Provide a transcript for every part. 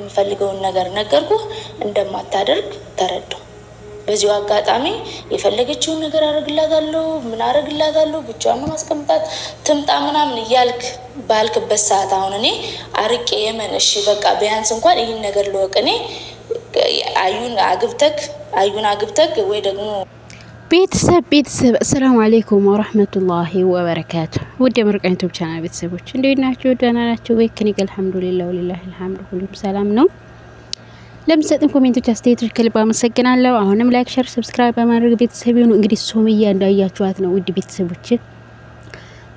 የምፈልገውን ነገር ነገርኩህ፣ እንደማታደርግ ተረዳሁ። በዚሁ አጋጣሚ የፈለገችውን ነገር አደርግላታለሁ፣ ምን አደርግላታለሁ፣ ብቻዋን ነው ማስቀምጣት፣ ትምጣ ምናምን እያልክ ባልክበት ሰዓት አሁን እኔ አርቄ የመን እሺ በቃ ቢያንስ እንኳን ይህን ነገር ልወቅ። እኔ አዩን አግብተክ ወይ ደግሞ ቤተሰብ ቤተሰብ፣ አሰላሙ አሌይኩም ወረህመቱላሂ ወበረካቱ። ውድ የምርቃን YouTube channel ቤተሰቦች እንዴት ናችሁ? ደህና ናችሁ ወይ? ከኔ ጋር አልሐምዱሊላህ ወሊላሂ አልሐምዱ ሁሉም ሰላም ነው። ለምትሰጡን comment ኦች፣ አስተያየቶች ከልብ አመሰግናለሁ። አሁንም like፣ share፣ subscribe በማድረግ ቤተሰብ ይሁኑ። እንግዲህ ሶምያ እንዳያችኋት ነው ውድ ቤተሰቦች፣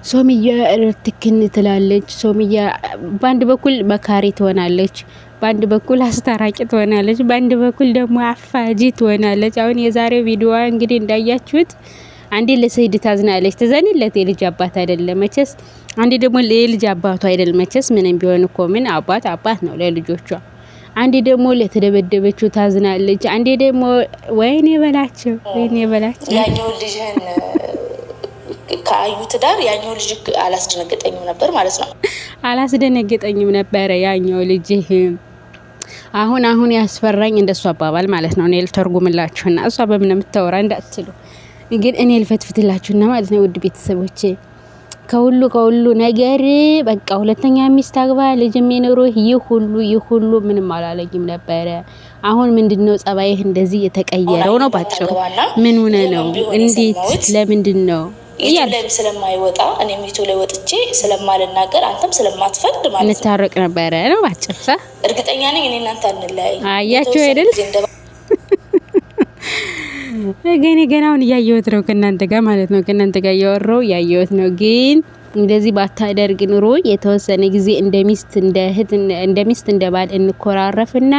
ሶምያ ትክን ትላለች። ሶምያ በአንድ በኩል መካሪ ትሆናለች፣ በአንድ በኩል አስታራቂ ትሆናለች፣ በአንድ በኩል ደግሞ አፋጂ ትሆናለች። አሁን የዛሬው ቪዲዮዋ እንግዲህ እንዳያችሁት አንዴ ለሰይድ ታዝናለች። ትዘንለት የልጅ አባት አይደለም መቼስ። አንዴ ደግሞ የልጅ አባቱ አይደለም መቼስ። ምንም ቢሆን እኮ ምን አባት አባት ነው ለልጆቿ። አንዴ ደግሞ ለተደበደበችው ታዝናለች። አንዴ ደግሞ ወይኔ በላቸው፣ ወይኔ በላቸው። ያኛው ልጅህን ከአዩ ትዳር ያኛው ልጅ አላስደነገጠኝም ነበር ማለት ነው። አላስደነገጠኝም ነበረ ያኛው ልጅህ። አሁን አሁን ያስፈራኝ እንደሷ አባባል ማለት ነው። እኔ ልተርጉምላችሁና እሷ በምን የምታወራ እንዳትሉ፣ ግን እኔ ልፈትፍትላችሁና ማለት ነው። ውድ ቤተሰቦቼ፣ ከሁሉ ከሁሉ ነገር በቃ ሁለተኛ ሚስት አግባ ልጅ የሚኖርህ ይህ ሁሉ ምንም አላለኝም ነበረ። አሁን ምንድነው ጸባይህ እንደዚህ የተቀየረው ነው ባጭሩ? ምን ሆነ ነው? እንዴት? ለምንድን ነው? YouTube ላይም ስለማይወጣ እኔም YouTube ላይ ወጥቼ ስለማልናገር አንተም ስለማትፈቅድ ማለት ነው። እንታረቅ ነበረ ነው ባጭሩ። ሳ እርግጠኛ ነኝ እኔ እናንተ አንለያይ። አያችሁ አይደል? ገኔ ገና አሁን እያየሁት ነው ከእናንተ ጋር ማለት ነው። ከእናንተ ጋር እያወራሁ እያየሁት ነው። ግን እንደዚህ ባታደርግ ኑሮ የተወሰነ ጊዜ እንደ ሚስት እንደ እህት እንደ ሚስት እንደ ባል እንኮራረፍና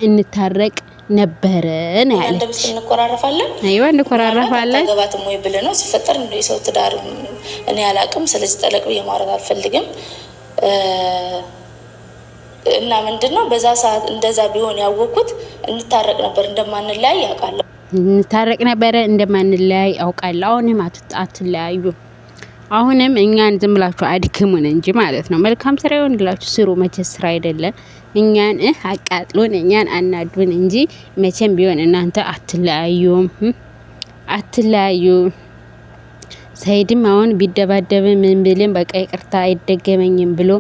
እንታረቅ ነበረ ነው እንደ ያለች። ሚስት እንኮራረፋለን። አይዋ እንኮራረፋለን። አገባትም ወይ ብለህ ነው ሲፈጠር እንደ የሰው ትዳር እኔ አላቅም። ስለዚህ ጠለቅ ብዬ ማውራት አልፈልግም። እና ምንድን ነው በዛ ሰዓት እንደዛ ቢሆን ያወቅኩት እንታረቅ ነበር፣ እንደማንለያይ ያውቃለሁ። እንታረቅ ነበረ፣ እንደማንለያይ አውቃለሁ። አሁንም አትለያዩ። አሁንም እኛን ዝም ብላችሁ አድክሙን እንጂ ማለት ነው። መልካም ስራ ይሆንላችሁ ስሩ። መቼ ስራ አይደለም እኛን አቃጥሉን፣ እኛን አናዱን እንጂ መቼም ቢሆን እናንተ አትለያዩም፣ አትለያዩም። ሰይድም አሁን ቢደባደብ ምን ብልም በቃ ይቅርታ አይደገመኝም ብሎ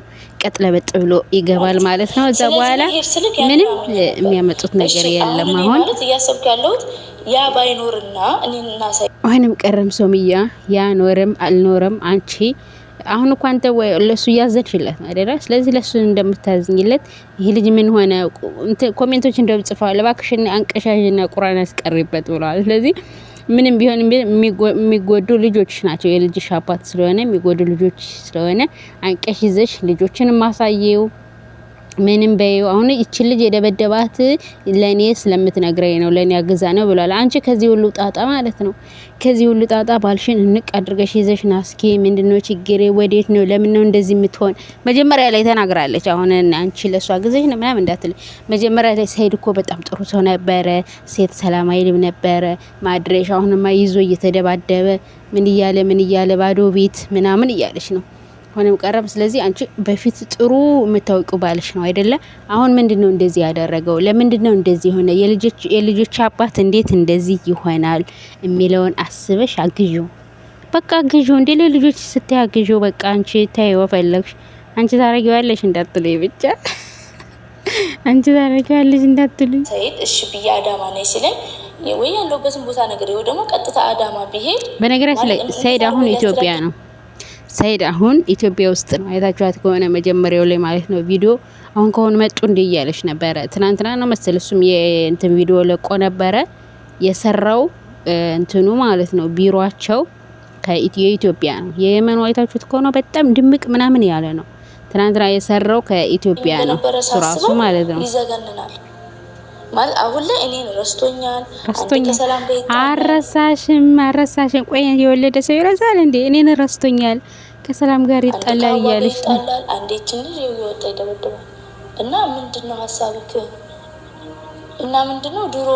ቀጥ ለበጥ ብሎ ይገባል ማለት ነው። እዛ በኋላ ምንም የሚያመጡት ነገር የለም። አሁን ማለት እያሰብኩ ያለሁት ያ ባይኖርና እኔና አሁንም ቀረም ሶምያ ያ ኖረም አልኖረም አንቺ አሁን እኮ አንተ ለሱ እያዘንሽለት ነው አይደለ? ስለዚህ ለሱ እንደምታዝኝለት ይሄ ልጅ ምን ሆነ? Comment ኦች እንደውም ጽፈዋል፣ እባክሽን አንቀሻሽና ቁርአን አስቀሪበት ብለዋል። ስለዚህ ምንም ቢሆን የሚጎዱ ልጆች ናቸው። የልጅሽ አባት ስለሆነ የሚጎዱ ልጆች ስለሆነ አንቀሽ ይዘሽ ልጆችን ማሳየው ምንም በይው። አሁን ይቺ ልጅ የደበደባት ለኔ ስለምትነግረኝ ነው፣ ለኔ አግዛ ነው ብሏል። አንቺ ከዚህ ሁሉ ጣጣ ማለት ነው፣ ከዚህ ሁሉ ጣጣ ባልሽን እንቅ አድርገሽ ይዘሽ ና እስኪ። ምንድነው ችግሬ? ወዴት ነው? ለምን ነው እንደዚህ የምትሆን? መጀመሪያ ላይ ተናግራለች። አሁን አንቺ ለሷ አግዘሽ ነው ምናምን እንዳትል። መጀመሪያ ላይ ሰይድ እኮ በጣም ጥሩ ሰው ነበረ፣ ሴት ሰላም አይልም ነበረ ማድረሽ። አሁንማ ይዞ እየተደባደበ ምን እያለ ምን እያለ ባዶ ቤት ምናምን እያለች ነው ሆነም ቀረም። ስለዚህ አንቺ በፊት ጥሩ የምታውቂው ባልሽ ነው አይደለ? አሁን ምንድን ነው እንደዚህ ያደረገው? ለምንድን ነው እንደዚህ የሆነ? የልጆች አባት እንዴት እንደዚህ ይሆናል የሚለውን አስበሽ አግዢው። በቃ አግዢው። እንደ ለልጆች ስትይ አግዢው። በቃ አንቺ ተይው፣ ፈለግሽ አንቺ ታረጊዋለሽ እንዳትሉኝ ብቻ፣ አንቺ ታረጊዋለሽ እንዳትሉኝ። ሰይድ እሺ ብዬ አዳማ ነኝ ሲለኝ ወይ ያለሁበትን ቦታ ነገር ወይ ደግሞ ቀጥታ አዳማ ብሄድ በነገራችን ላይ ሰይድ አሁን ኢትዮጵያ ነው። ሰይድ አሁን ኢትዮጵያ ውስጥ ነው። አይታችኋት ከሆነ መጀመሪያው ላይ ማለት ነው ቪዲዮ አሁን ከሆኑ መጡ እንዴ እያለች ነበረ። ትናንትና ነው መሰል እሱም የእንትን ቪዲዮ ለቆ ነበረ የሰራው እንትኑ ማለት ነው። ቢሮአቸው ከኢትዮጵያ ነው። የየመኑ አይታችሁት ከሆነ በጣም ድምቅ ምናምን ያለ ነው። ትናንትና የሰራው ከኢትዮጵያ ነው እሱ ራሱ ማለት ነው። ይዘገንናል ማለት አሁን ላይ እኔን ረስቶኛል። ረስቶኛል። ከሰላም ጋር ይጣላል። አረሳሽም አረሳሽም። ቆይ የወለደ ሰው ይረሳል እንዴ? እኔን ረስቶኛል፣ ከሰላም ጋር አንዴ ይጣላል ከአዋ ጋር እያለች ነው። ይጣላል። አንዴ ይችን ልጅ እየወጣ ይደበድባል። እና ምንድን ነው ሀሳብክ? እና ምንድን ነው ድሮ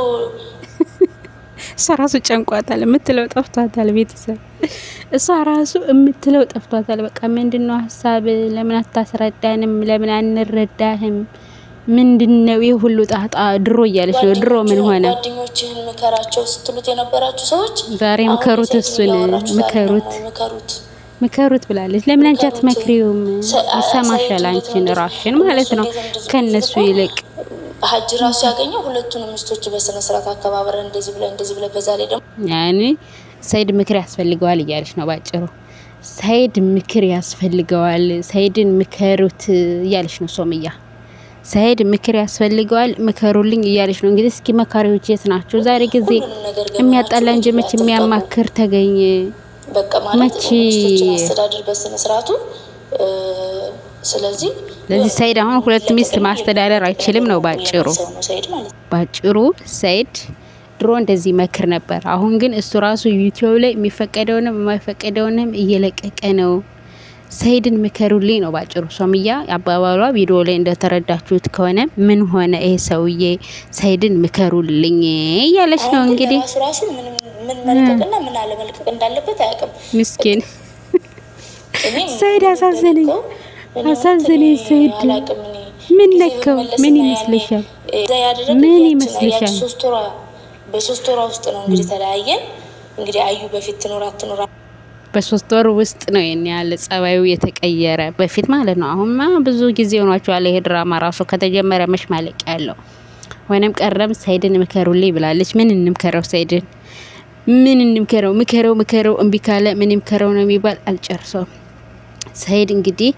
እሷ ራሱ ጨንቋታል፣ የምትለው ጠፍቷታል። ቤተሰብ፣ እሷ ራሱ የምትለው ጠፍቷታል። በቃ ምንድን ነው ሀሳብ? ለምን አታስረዳንም? ለምን አንረዳህም? ምንድነው ይህ ሁሉ ጣጣ? ድሮ እያለች ነው። ድሮ ምን ሆነ? ጓደኞችህን ምከራቸው ስትሉት የነበራችሁ ሰዎች ዛሬ ምከሩት፣ እሱን ምከሩት፣ ምከሩት ብላለች። ለምን አንቺ አትመክሪውም? ይሰማሻል፣ አንቺን ራሽን ማለት ነው ከነሱ ይልቅ ሀጅ ራሱ ያገኘው ሁለቱንም ሚስቶች በስነ ስርዓት አከባበረ እንደዚህ ብለ እንደዚህ ብለ በዛ ላይ ደግሞ ያኔ ሰይድ ምክር ያስፈልገዋል እያለች ነው ባጭሩ። ሰይድ ምክር ያስፈልገዋል፣ ሰይድን ምከሩት እያለች ነው ሶምያ። ሰይድ ምክር ያስፈልገዋል፣ ምከሩልኝ እያለች ነው። እንግዲህ እስኪ መካሪዎች የት ናቸው? ዛሬ ጊዜ የሚያጣላ እንጂ መቼ የሚያማክር ተገኘ? በቃ ማለት ሚስቶችን አስተዳደር በስነ ስርዓቱ። ስለዚህ ለዚህ ሰይድ አሁን ሁለት ሚስት ማስተዳደር አይችልም ነው ባጭሩ። ባጭሩ ሰይድ ድሮ እንደዚህ መክር ነበር። አሁን ግን እሱ ራሱ ዩቲዩብ ላይ የሚፈቀደውንም የማይፈቀደውንም እየለቀቀ ነው። ሰይድን ምከሩልኝ ነው ባጭሩ። ሶምያ አባባሏ ቪዲዮ ላይ እንደተረዳችሁት ከሆነ ምን ሆነ ይሄ ሰውዬ ሰይድን ምከሩልኝ እያለች ነው እንግዲህ። ራሱ ምን መልቀቅና ምን አለመልቀቅ እንዳለበት አያውቅም። ምስኪን ሰይድ አሳዘነኝ፣ አሳዘነኝ ሰይድ። ምን ነካው? ምን ይመስልሻል? ምን ይመስልሻል? በሶስት ወሯ ውስጥ ነው እንግዲህ ተለያየን። እንግዲህ አዩ በፊት ትኖር አትኖር በሶስት ወር ውስጥ ነው ይሄን ያህል ጸባዩ የተቀየረ፣ በፊት ማለት ነው። አሁንማ ብዙ ጊዜ ሆኗቸዋል። ይሄ ድራማ ራሱ ከተጀመረ መች ማለቂያ ያለው። ወይንም ቀረም ሰይድን ምከሩልኝ ብላለች። ምን እንምከረው? ሰይድን ምን እንምከረው? ምከረው ምከረው እምቢ ካለ ምን ምከረው ነው የሚባል። አልጨርሰውም። ሰይድ እንግዲህ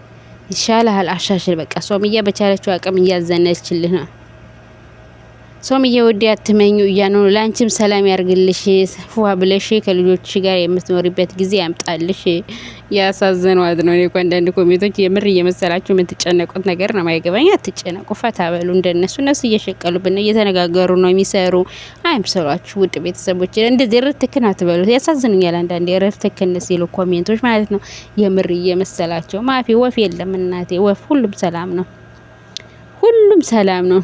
ይሻልሃል፣ አሻሽል። በቃ ሶምያ በቻለችው አቅም እያዘነችልህ ነው። ሶምዬ ውዴ አትመኙ እያኑ ነው። ለአንቺም ሰላም ያርግልሽ፣ ፏ ብለሽ ከልጆች ጋር የምትኖሪበት ጊዜ ያምጣልሽ። ያሳዘኗት ነው። እኔ እኮ አንዳንድ comment ኦች የምር እየመሰላችሁ የምትጨነቁት ነገር ነው ማይገባኝ። አትጨነቁ፣ ፈታ በሉ እንደነሱ። እነሱ እየሸቀሉብን ነው፣ እየተነጋገሩ ነው የሚሰሩ። አይምሰሏችሁ ውድ ቤተሰቦች፣ እንደዚህ ርትክን አትበሉ። ያሳዝኑኛል አንዳንዴ ርትክን ሲሉ comment ኦች ማለት ነው። የምር እየመሰላቸው مافي ወፍ የለም እናቴ ወፍ፣ ሁሉም ሰላም ነው፣ ሁሉም ሰላም ነው።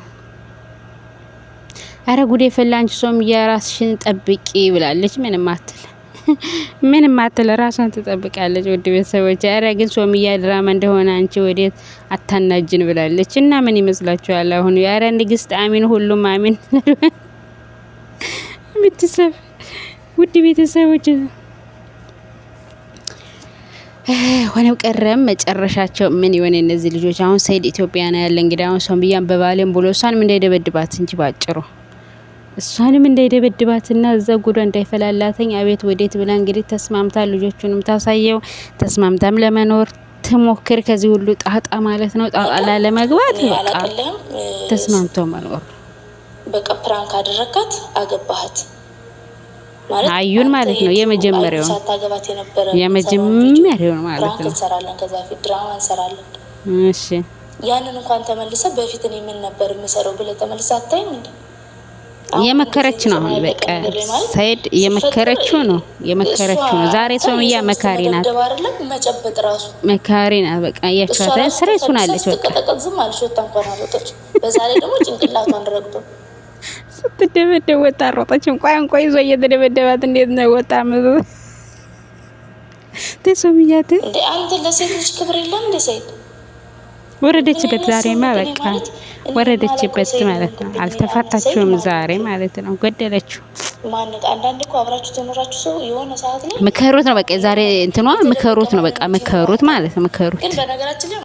አረ ጉዴ ፈላ፣ አንቺ ሶምያ ራስሽን ጠብቂ ብላለች። ምንም አትል ምንም አትል፣ ራሷን ትጠብቃለች። ውድ ቤተሰቦች፣ አረ ግን ሶምያ ድራማ እንደሆነ አንቺ ወዴት አታናጅን ብላለች። እና ምን ይመስላችኋል አሁን? አረ ንግስት አሚን፣ ሁሉም አሚን። ቤተሰብ ውድ ቤተሰቦች ሆነው ቀረም መጨረሻቸው ምን ይሆን እነዚህ ልጆች? አሁን ሰይድ ኢትዮጵያ ነው ያለ። እንግዲህ አሁን ሶምያን በባሌም ብሎ እሷንም እንዳይደበድባት እንጂ ባጭሩ እሷንም እንዳይደበድባትና እዛ ጉዷ እንዳይፈላላተኝ አቤት ወዴት ብላ እንግዲህ ተስማምታ ልጆቹንም ታሳየው፣ ተስማምታም ለመኖር ትሞክር። ከዚህ ሁሉ ጣጣ ማለት ነው ጣጣ ላለመግባት በቃ ተስማምቶ መኖር። በቃ prank አደረካት፣ አገባሃት አዩን ማለት ነው። የመጀመሪያው የመጀመሪያው ማለት ነው። እንሰራለን፣ ከዛ በፊት ድራማ እንሰራለን። እሺ ያንን እንኳን ተመልሰ በፊት እኔ ምን ነበር የምሰራው ብለህ ተመልሰ አታይም እንዴ? የመከረች ነው። አሁን በቃ ሰይድ የመከረችው ነው የመከረችው ነው። ዛሬ ሶምያ መካሪ ናት፣ መካሪ ናት። በቃ እያቸዋት ስራ ይሱናለች። በቃ በዛ ላይ ደግሞ ጭንቅላቷን ረግጦ ስትደበደብ ወጣ ሮጠች። እንቋ እንቋ ይዞ እየተደበደባት እንዴት ነው ወጣ ተሶምያት እንዴ? አንተ ለሴት ልጅ ክብር የለም እንዴ ሰይድ? ወረደችበት። ዛሬማ በቃ ወረደችበት ማለት ነው። አልተፋታችሁም ዛሬ ማለት ነው። ገደለችው። ምከሩት ነው በቃ ዛሬ እንትኗ ምከሩት ነው በቃ ምከሩት ማለት ነው። ምከሩት።